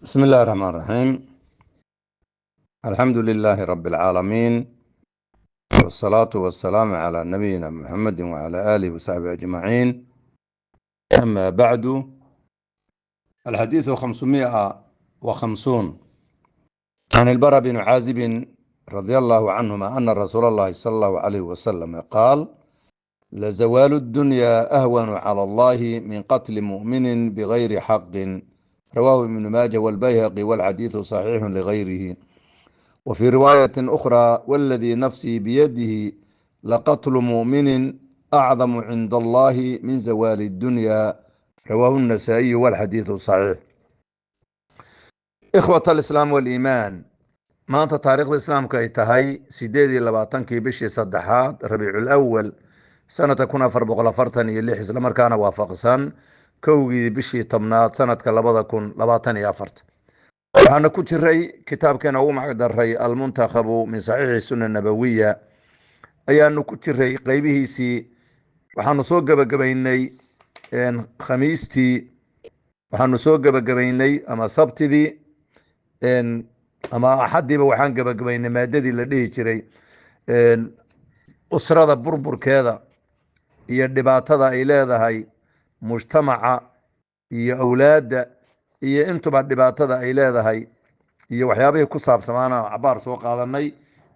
بسم الله الرحمن الرحيم، الحمد لله رب العالمين، والصلاة والسلام على نبينا محمد وعلى آله وصحبه أجمعين. أما بعد، الحديث 550: عن البراء بن عازب رضي الله عنهما أن رسول الله صلى الله عليه وسلم قال: لزوال الدنيا أهون على الله من قتل مؤمن بغير حق. رواه ابن ماجه والبيهقي، والحديث صحيح لغيره. وفي رواية أخرى: والذي نفسي بيده لقتل مؤمن أعظم عند الله من زوال الدنيا. رواه النسائي، والحديث صحيح. إخوة الإسلام والإيمان، maanta taariikhda islaamka ay tahay 28-kii bishii saddexaad, Rabiicul Awal, sanadka 1446, islamarkaana waafaqsan 1-gii bishii 10aad, sanadka 2024. Waxaana ku jiray kitaabkeena ugu magacdaray Almuntakhabu min Saxiixi Sunna Nabawiya ayaanu ku jiray qeybihiisii. Waxaanu soo gebagabaynay Khamiistii, waxaanu soo gebagabaynay ama Sabtidii ama Axaddiiba, waxaan gebagabaynay maadadii la dhihi jiray usrada burburkeeda iyo dhibaatada ay leedahay mujtamaca iyo awlaadda iyo intuba dhibaatada ay leedahay iyo waxyaabihii ku saabsamaana cabaar soo qaadanay.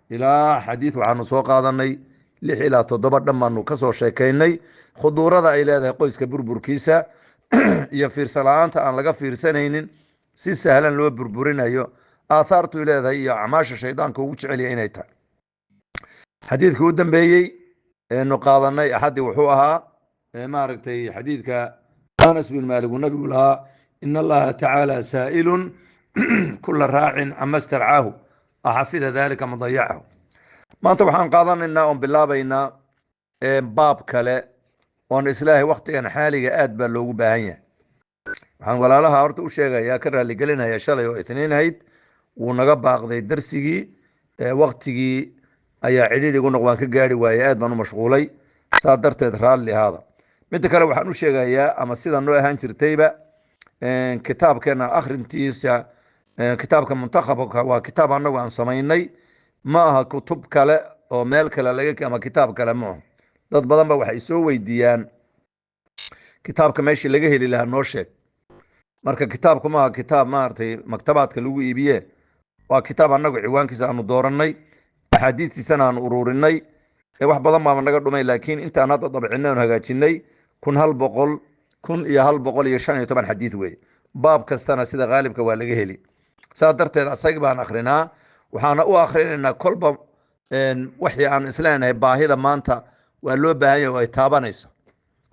Ilaa xadiid waxaanu soo qaadanay 6 ilaa 7 dhan baanu kasoo sheekaynay khuduurada ay leedahay qoyska burburkiisa iyo fiirsa la-aanta aan laga fiirsanaynin, si sahlan loo burburinayo, aathaartu leedahay iyo acmaasha shaydaanka ugu jecelya inay tahay. Xadiidkii u dambeeyey eenu qaadanay Axaddii wuxuu ahaa, maaragtay, xadiidka Anas bin Maalik uu nabigu lahaa: "إن الله تعالى سائل كل راع عما استرعاه، أحفظ ذلك أم ضيعه." Maanta waxaan qaadanaynaa oon bilaabaynaa baab kale oon islaahay waktigan xaaliga aad baa loogu baahan yahay. Waxaan walaalaha horta u sheegayaa, ka raaligelinaya, shalay oo Itniin ahayd wuu naga baaqday darsigii. Waktigii ayaa cidhiidh igu noq, waan ka gaari waayey, aad baan u mashquulay, saa darteed raalli ahaada. Midda kale waxaan u sheegayaa, ama sida noo ahaan jirtayba, kitaabkeena akhrintiisa, kitaabka muntakhabka, waa kitaab annagu aan samaynay, ma aha kutub kale oo meel kale laga ama kitaab kale ma aha. Dad badan ba waxay soo weydiiyaan kitaabka meeshii laga heli lahaa noo sheeg. Marka kitaabku maaha kitaab, maaragtay, maktabaadka lagu iibiye. Waa kitaab annagu ciwaankiisa aanu doorannay, axaadiistiisana aanu ururinay. Wax badan baaba naga dhumay, laakiin intaan hadda dabcinay oon hagaajinay 1115 xadiid weeye. Baab kastana sida qaalibka waa laga heli. Saa darteed asag baan akrinaa, waxaana u akrinaynaa kolba wixii aan isleenahay baahida maanta waa loo baahan yahay oo ay taabanayso.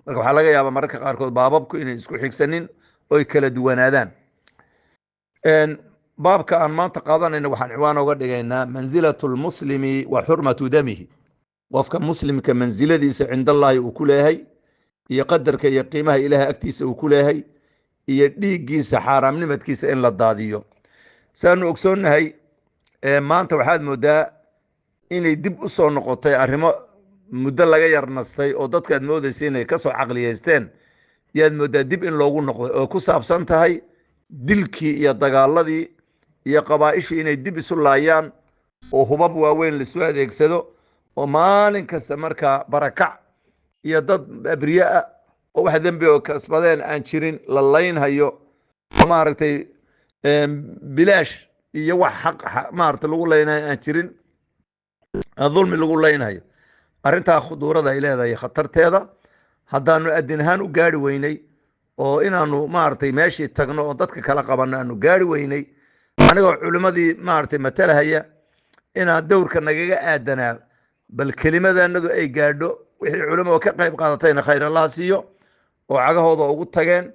Marka waxaa laga yaabaa mararka qaarkood baababku inay isku xigsanin oy kala duwanaadaan. Baabka aan maanta qaadanayna waxaan ciwaan oga dhigaynaa منزلة المسلم وحرمة دمه, qofka muslimka mansiladiisa عند الله uu ku leeyahay iyo qadarka iyo qiimaha Ilaahay agtiisa uu ku leeyahay iyo dhiiggiisa xaaraamnimadkiisa in la daadiyo. Saanu ogsoonnahay, maanta waxaad moodaa inay dib u soo noqotay arrimo muddo laga yar nastay oo dadkaad moodaysa inay kasoo caqliyeysteen, yaad moodaa dib in loogu noqday, oo ku saabsan tahay dilkii iyo dagaaladii iyo qabaa'ishii inay dib isu laayaan oo hubab waaweyn laisu adeegsado oo maalin kasta markaa barakac iyo dad abriye ah oo wax dembi oo kasbadeen aan jirin la laynhayo, oo maaragtay, bilaash iyo wax xaq, maaragtay, lagu laynhayo aan jirin, dulmi lagu laynhayo. Arrintaa khuduurada ay leedahay, khatarteeda, haddaanu adin ahaan u gaari weynay oo inaanu, maaragtay, meeshii tagno oo dadka kala qabanno aanu gaari weynay, anigoo culimmadii, maaragtay, matalahaya, inaan dowrka nagaga aadanaa bal kelimadanadu ay gaadho. Wixii culimo oo ka qayb qaadatayna khayr Allaha siiyo oo cagahooda ugu tageen,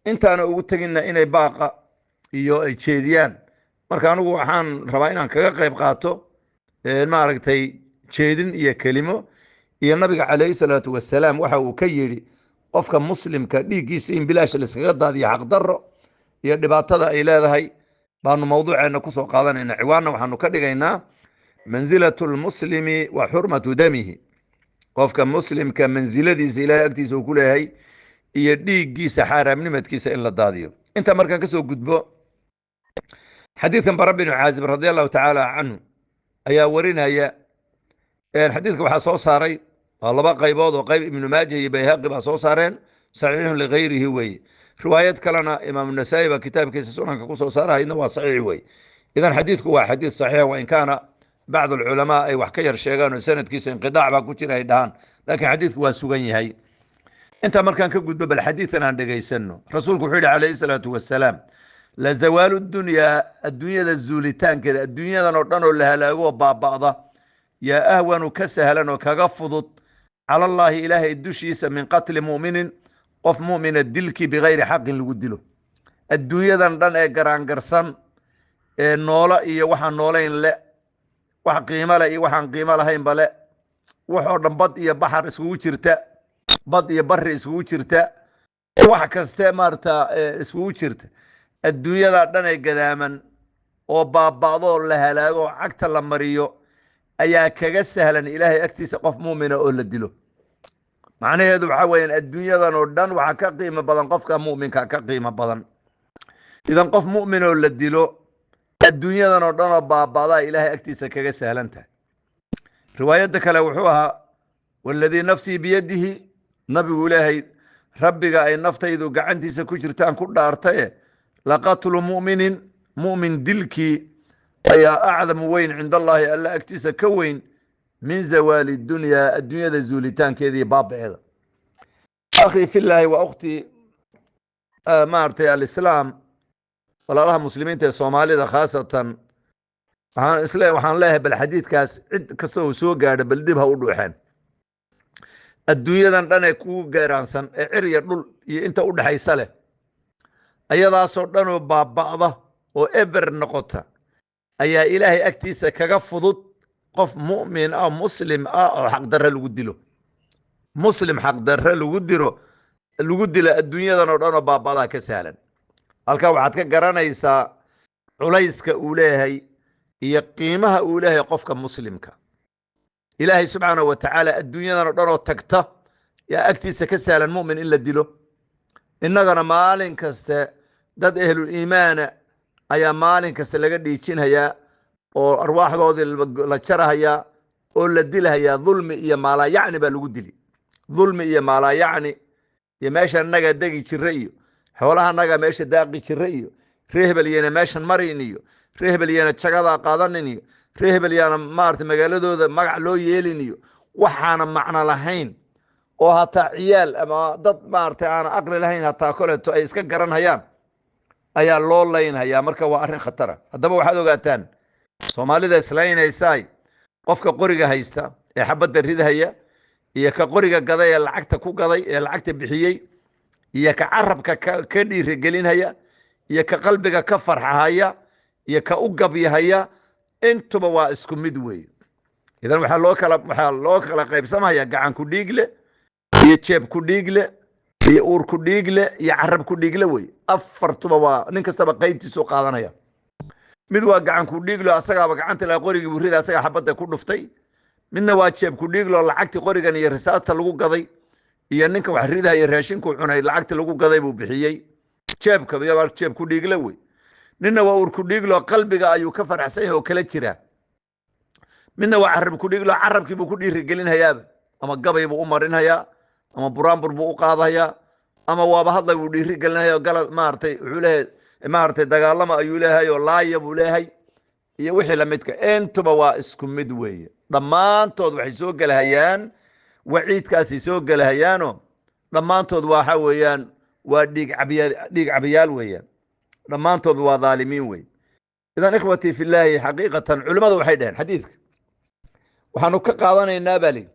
intaana ugu teginna inay baaqa iyo ay jeediyaan. Marka anigu waxaan rabaa inaan kaga qayb qaato, maaragtay, jeedin iyo kelimo iyo nabiga عليه الصلاة والسلام waxa uu ka yidhi qofka muslimka dhiiggiisa in bilaash laiskaga daadiyo, xaqdarro iyo dhibaatada ay leedahay baanu mawduuceena kusoo qaadanayna. Ciwaanna waxaanu ka dhigaynaa منزلة المسلم وحرمة دمه, qofka muslimka mansiladiisa Ilahay agtiisa uu ku leeyahay iyo dhiiggiisa xaaraamnimadkiisa in la daadiyo. Intaa markaan kasoo gudbo. Xadiidkan Bara binu Caazib radi Allahu tacaala canhu ayaa warinaya. Xadiidka waxaa soo saaray, waa laba qaybood, oo qayb Ibnu Maaja iyo Bayhaqi baa soo saareen, saxiixun ligayrihi weeye. Riwaayad kalena Imaam Nasaa'i baa kitaabkiisa sunanka ku soo saarahayna, waa saxiix weeye. Idan xadiidku waa xadiid saxiix, wa in kaana bacd alculamaa ay wax ka yar sheegaan oo sanadkiisa inqidaac baa ku jira ay dhahaan, laakiin xadiidku waa sugan yahay. Intaa markaan ka gudbo, bal xadiidkan aan dhegaysano. Rasuulku wuxuu yihi calayhi salaatu wasalaam: la zawaalu dunyaa, adduunyada zuulitaankeeda, adduunyadan oo dhan oo la halaago oo baaba'da, yaa ahwanu, ka sahlan oo kaga fudud, calallaahi, Ilaahay dushiisa, min qatli mu'minin, qof mu'mina dilkii, bikayri xaqin lagu dilo. Adduunyadan dhan ee garaangarsan ee noolo iyo waxaan noolayn le, wax qiimo le iyo waxaan qiimo lahaynba le, waxoo dhan bad iyo baxar iskugu jirta, bad iyo bari iskugu jirta, wax kaste maarata iskugu jirta, adduunyadaa dhan ee gadaaman oo baaba'do oo la halaago oo cagta la mariyo ayaa kaga sahlan Ilaahay agtiisa qof mu'mina oo la dilo. Macnaheedu waxaa weeyaan, adduunyadan oo dhan waxaa ka qiimo badan qofka mu'minka ka qiimo badan. Idan qof mu'min oo la dilo adduunyadan oo dhan oo baaba'daa Ilaahay agtiisa kaga sahlan tahay. Riwaayadda kale wuxuu ahaa: waladii nafsii biyadihi, nabigu ilaahay, rabbiga ay naftaydu gacantiisa ku jirtaan ku dhaartaye, laqatlu mu'minin, mu'min dilkii ayaa, acdamu, weyn, cinda Allaahi, Alla agtiisa ka weyn, min zawaali dunyaa, adduunyada zuulitaankeeda iyo baaba'eeda. Akhii filaahi wa ukhtii, maaragtay, alislaam, walaalaha muslimiinta ee Soomaalida khaasatan, waxaan isle waxaan leeyahay, bal xadiidkaas cid kasta uu soo gaadho bal dib ha u dhuuxeen. Adduunyadan dhan ee kugu geeraansan ee cir iyo dhul iyo inta u dhexaysa leh, ayadaasoo dhanoo baaba'da oo eber noqota ayaa Ilaahay agtiisa kaga fudud qof mu'min ah, muslim ah oo xaqdarre lagu dilo. Muslim xaqdarre lagu diro, lagu dilo, adduunyadan oo dhan oo baaba'daa ka sahlan. Halkaa waxaad ka garanaysaa culayska uu leeyahay iyo qiimaha uu leeyahay qofka muslimka. Ilaahay subxaanahu wa tacaala adduunyadan oo dhan oo tagta yaa agtiisa ka sahlan mu'min in la dilo. Innagana maalin kaste dad ehlul iimaana ayaa maalin kasta laga dhiijinhayaa oo arwaaxdoodii la jarahayaa oo la dilahayaa. Dulmi iyo maalaayacni baa lagu dili, dulmi iyo maalaayacni iyo meesha annagaa degi jira iyo xoolaha annagaa meesha daaqi jira iyo ree hebel yena meeshan marin iyo ree hebel yena jagadaa qaadanin iyo ree hebel yaana maarata magaaladooda magac loo yeelin iyo waxaana macno lahayn, oo hataa ciyaal ama dad maarata aana aqli lahayn hataa koleeto ay iska garanhayaan ayaa loo laynhayaa. Marka waa arrin khatara. Haddaba waxaad ogaataan, Soomaalida islaynaysaay, qofka qoriga haysta ee xabadda ridhaya iyo ka qoriga gaday ee lacagta ku gaday ee lacagta bixiyey iyo ka carabka ka dhiirigelinhaya iyo ka qalbiga ka farxahaya iyo ka u gabyahaya, intuba waa isku mid weeye. Idan waxaa loo kala qaybsamaya gacan ku dhiigle iyo jeeb ku dhiigle iyo uur ku dhiigle iyo carab ku dhiigle wey. Afartuba waa nin kastaba qaybtiisu qaadanaya. Mid waa gacan ku dhiiglo, asagaaba gacanta la qorigii buu rida, asagaa xabadda ku dhuftay. Midna waa jeeb ku dhiiglo, lacagtii qorigan iyo risaasta lagu gaday iyo ninka wax ridahaya raashinku cunay lacagtii lagu gaday buu bixiyey, jeebka waa jeeb ku dhiigle wey. Ninna waa uur ku dhiiglo, qalbiga ayuu ka faraxsan yahay oo kala jira. Midna waa carab ku dhiiglo, carabkii buu ku dhiirigelinhayaaba, ama gabay buu u marinhayaa ama buraanbur buu u qaadhayaa ama waaba hadlay buu dhiirigelinhaya. Gala maaragtay, wuxuu leeyahay maaragtay dagaalama ayuu leeyahay oo laaya buu leeyahay iyo wixii lamidka. Intuba waa isku mid weeye. Dhammaantood waxay soo gelahayaan waciidkaasay soo gelahayaano dhammaantood waxa weeyaan waa dhiig cabiyaal, dhiig cabiyaal weeyaan. Dhammaantood waa dhaalimiin wey. Idan ikhwatii filaahi, xaqiiqatan culimmadu waxay dhaheen xadiidka waxaanu ka qaadanaynaa baa lihi,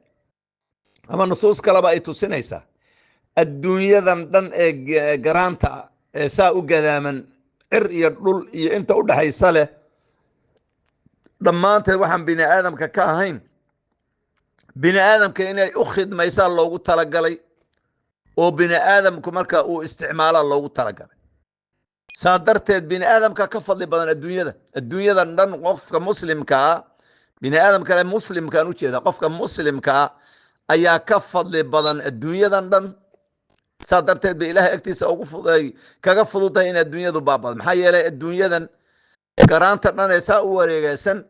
ama nusuus kaleba ay tusinaysaa, adduunyadan dhan ee garaanta ee saa u gadaaman, cir iyo dhul iyo inta u dhexaysa leh, dhammaanteed waxaan bini aadamka ka ahayn, bini aadamka inay u khidmaysaa loogu talagalay oo bini aadamku marka uu isticmaalaa loogu talagalay. Saa darteed bini aadamka ka fadli badan adduunyada, adduunyadan dhan. Qofka muslimkaa, bini aadamkale muslimkaan u jeeda, qofka muslimkaa ayaa ka fadli badan adduunyadan dhan. Saa darteed bay Ilaahay agtiisa ugu kaga fududahay in adduunyadu baabado. Maxaa yeelay adduunyadan Garaanta dhan ee saa u wareegaysan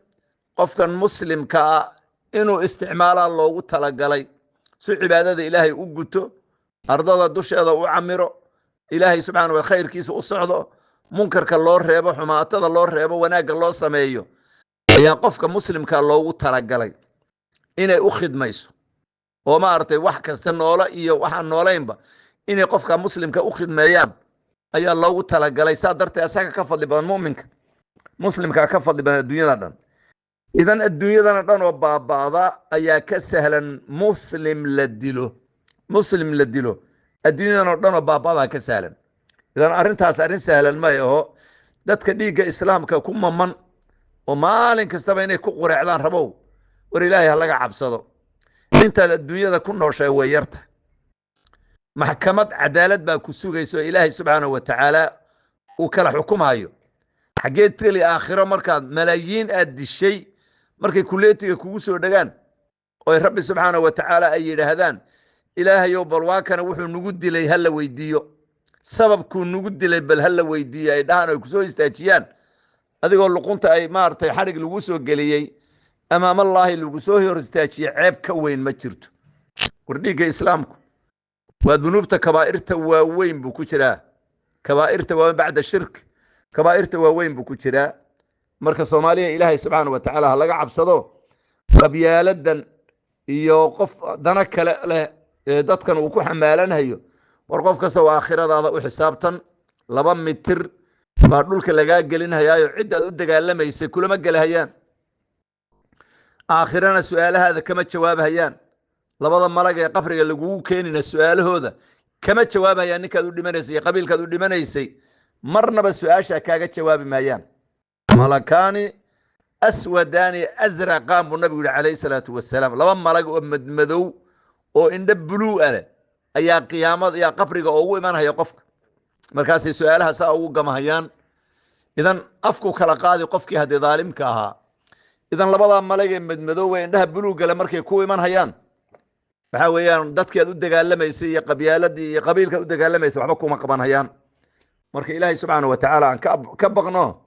qofkan muslimka ah inuu isticmaalaa loogu talagalay si cibaadada Ilaahay u guto, ardada dusheeda u camiro, Ilaahay subxaana wa khayrkiisa u socdo, munkarka loo reebo, xumaatada loo reebo, wanaagga loo sameeyo, ayaa qofka muslimka loogu talagalay inay u khidmayso oo maaragtay wax kasta noolo iyo waxaan noolaynba inay qofka muslimka u khidmeeyaan ayaa loogu talagalay. Saa darteed asaga ka fadli badan, mu'minka muslimka ka fadli badan adduunyada dhan. Idan adduunyadana dhan oo baaba'da ayaa ka sahlan muslim la dilo. Muslim la dilo adduunyadan oo dhan oo baaba'daa ka sahlan. Idan arrintaas arrin sahlan may aho. Dadka dhiigga islaamka ku maman oo maalin kastaba inay ku qureecdaan rabow, war Ilaahay ha laga cabsado. Intaad adduunyada ku nooshahay way yarta. Maxkamad cadaalad baa ku sugaysa oo Ilaahay subxaanahu wa tacaala uu kala xukumayo. Xaggeed teli aakhiro markaad malaayiin aad dishay, markay kuleetiga kugu soo dhegaan oy Rabbi subxaanahu wa tacaala ay yidhaahdaan, "Ilaahayow, bal waa kana wuxuu nagu dilay, ha la weydiiyo sababkuu nagu dilay, bal ha la weydiiyo," ay dhahaan, ay kusoo istaajiyaan adigoo luqunta ay maaragtay xadhig lagu soo geliyey, amaamallaahi lagu soo hor istaajiyey, ceeb ka weyn ma jirto. War dhiigga islaamku waa dunuubta kabaa'irta waaweyn buu ku jiraa. Kabaa'irta waaweyn bacda shirk, kabaa'irta waaweyn buu ku jiraa. Marka Soomaaliya, Ilaahay subxaana wa tacaala ha laga cabsado. Qabyaaladan iyo qof dana kale leh ee dadkan uu ku xamaalanhayo, war qof kasta oo aakhiradaada u xisaabtan. 2 mitir baa dhulka lagaa gelinhayaayo ciddaad u dagaalamaysay kulama gelahayaan, aakhirana su-aalahaada kama jawaabhayaan. Labada malag ee qabriga lagugu keenina su-aalahooda kama jawaabhayaan. Ninkaad u dhimanaysay iyo qabiilkaad u dhimanaysay marnaba su-aashaa kaaga jawaabi maayaan. Malakaani aswadaani asraqaan buu nabigu yihi calayhi salaatu wasalaam. Laba malag oo madmadow oo indho buluu ah leh ayaa qiyaamada ayaa qabriga ugu imanhaya qofka, markaasay su-aalaha saa ugu gamahayaan. Idan afku kala qaadi qofkii haddii daalimka ahaa. Idan labadaa malag ee madmadoow ee indhaha buluugale markay ku iman hayaan, waxaa weeyaan dadkii aad u dagaalamaysay iyo qabyaaladii iyo qabiilkaad u dagaalamaysay waxba kuma qaban hayaan. Marka Ilaahay subxaana wa tacaala aan ka baqno.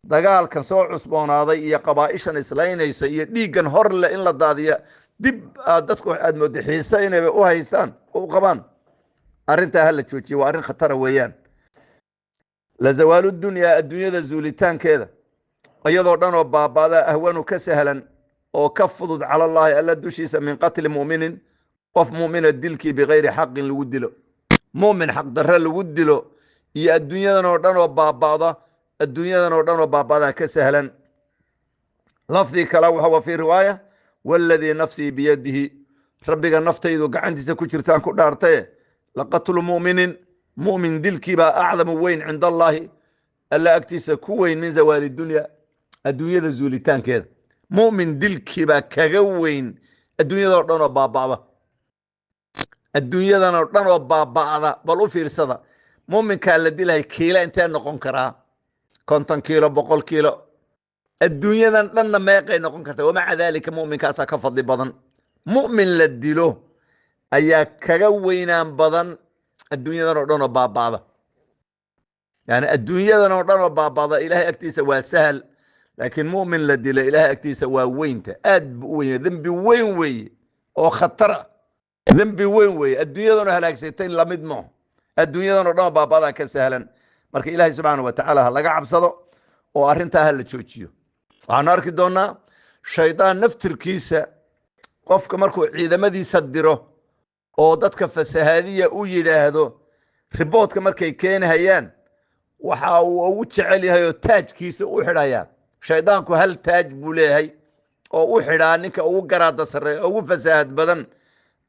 Dagaalkan soo cusboonaaday iyo qabaa'ishan islaynaysa iyo dhiiggan hor le in la daadiya dib aad dadku aad mooda xiise inay u haystaan oo u qabaan, arrintaa ha la joojiyo, waa arrin khatara weeyaan. La zawaalu dunyaa, adduunyada zuulitaankeeda iyadoo dhan oo baaba'da, ahwanu, ka sahlan oo ka fudud, calallaahi, Alla dushiisa, min qatli mu'minin, qof mu'mina dilkii, bikayri xaqin lagu dilo. Mu'min xaq darre lagu dilo iyo adduunyadan oo dhan oo baaba'da, adduunyadan oo dhan oo baaba'da ka sahlan. Lafdi kale waxa wa fii riwaaya: waladii nafsii biyadihi, Rabbiga naftaydu gacantiisa ku jirtaan ku dhaartaye, laqatlu mu'minin, mu'min dilkiibaa, acdamu, weyn, cinda allaahi, Alla agtiisa ku weyn, min zawaali dunya, adduunyada zuulitaankeeda. Mu'min dilkiibaa kaga weyn adduunyadoo dhan oo baaba'da. Adduunyadan oo dhan oo baaba'da, bal u fiirsada, mu'minkaa la dilahay kiila intee noqon karaa? 50 kiilo, 100 kiilo. Adduunyadan dhanna meeqay noqon kartaa? Wamaca daalika mu'minkaasaa ka fadli badan. Mu'min la dilo ayaa kaga weynaan badan adduunyadan oo dhan oo baaba'da. Yani adduunyadan oo dhan oo baaba'da Ilaahay agtiisa waa sahal, laakiin mu'min la dilo Ilaahay agtiisa waa weynta, aad buu u weyn, dembi weyn weeye oo khatar ah, dembi weyn weeye. Adduunyadan oo halaagsatay lamid maaho, adduunyadan oo dhan oo baaba'da ka sahlan. Marka Ilaahay subxaana wa tacaala ha laga cabsado oo arrintaa ha la joojiyo. Waxaanu arki doonnaa shaydaan naftirkiisa qofka markuu ciidamadiisa diro oo dadka fasahaadiya u yidhaahdo, riboodka markay keenhayaan waxa uu ugu jecel yahay oo taajkiisa u xidhayaa. Shaydaanku hal taaj buu leeyahay oo u xidhaa ninka ugu garaada sarreeya, ugu fasaahad badan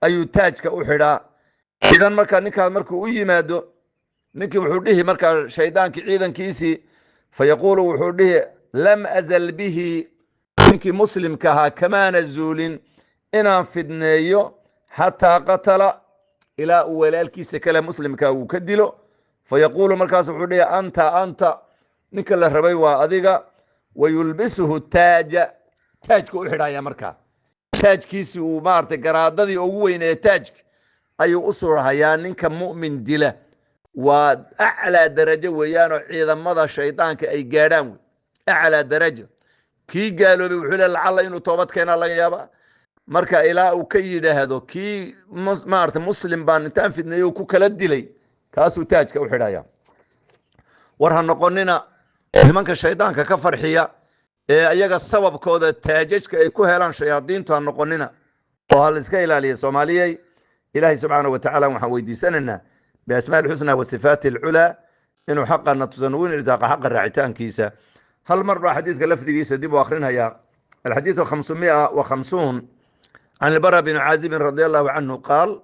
ayuu taajka u xidhaa. Idan markaa ninkaas markuu u yimaado ninkii, wuxuu dhihi markaa shaydaankii ciidankiisii, fayaquulu, wuxuu dhihi, lam azal bihi, ninkii muslimka ahaa kamaana zuulin inaan fidneeyo, xataa qatala, ilaa uu walaalkiisa kale muslimka uu ka dilo. Fayaquulu, markaas wuxuu dhihi, anta, anta, ninka la rabay waa adiga. Wayulbisuhu taaja, taajka u xidhaya. Markaa taajkiisi uu maaragtay garaadadii ugu weyn ee taajka ayuu u surhayaa. Ninka mu'min dila waa aclaa darajo weeyaanoo ciidamada shaydaanka ay gaadhaan wey. Aclaa daraja. Kii gaaloobay wuxuu le lacalla inuu toobad keenaa laga yaabaa. Marka ilaa uu ka yidhaahdo kii maarata muslim baan intaan fidneeyo ku kala dilay, kaasuu taajka u xidhaya. War ha noqonina nimanka shaydaanka ka farxiya ee ayaga sababkooda taajajka ay ku helaan shayaadiintu, ha noqonina oo ha la iska ilaaliya, Soomaaliyey. Ilaahay subxaana wa tacaala waxaan weydiisanaynaa biasmaa alxusna wa sifaati alculaa inuu xaqana tusan, ugu irsaaqa xaqa raacitaankiisa. Hal mar baa xadiidka lafdigiisa dib u akrinhayaa. Alxadiidu 550, can ilbara bni caazibin radi allahu canhu qaal: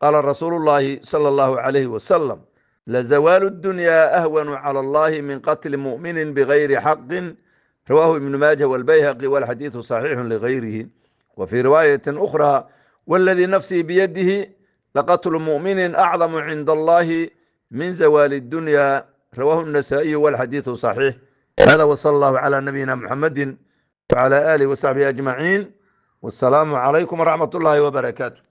qaala rasuulu llahi sala allahu calayhi wasalam: lazawaalu اddunyaa ahwanu cala allahi min qatli mu'minin bigayri xaqin. Rawaahu ibnu maaja walbayhaqi, walxadiidu saxiixu ligayrihi. Wa fii riwaayatin ukhraa: waladii nafsii biyadihi laqatlu mu'minin acdamu cinda allahi min zawaali اddunya. Rawaahu النasaa'iyu walxadiidu saxiix. Hada wsala allahu calى nabiyina muxamadi wcalى alihi wasaxbihi ajmaciin, wasalaamu calaykum waraxmat ullahi wbarakaatu.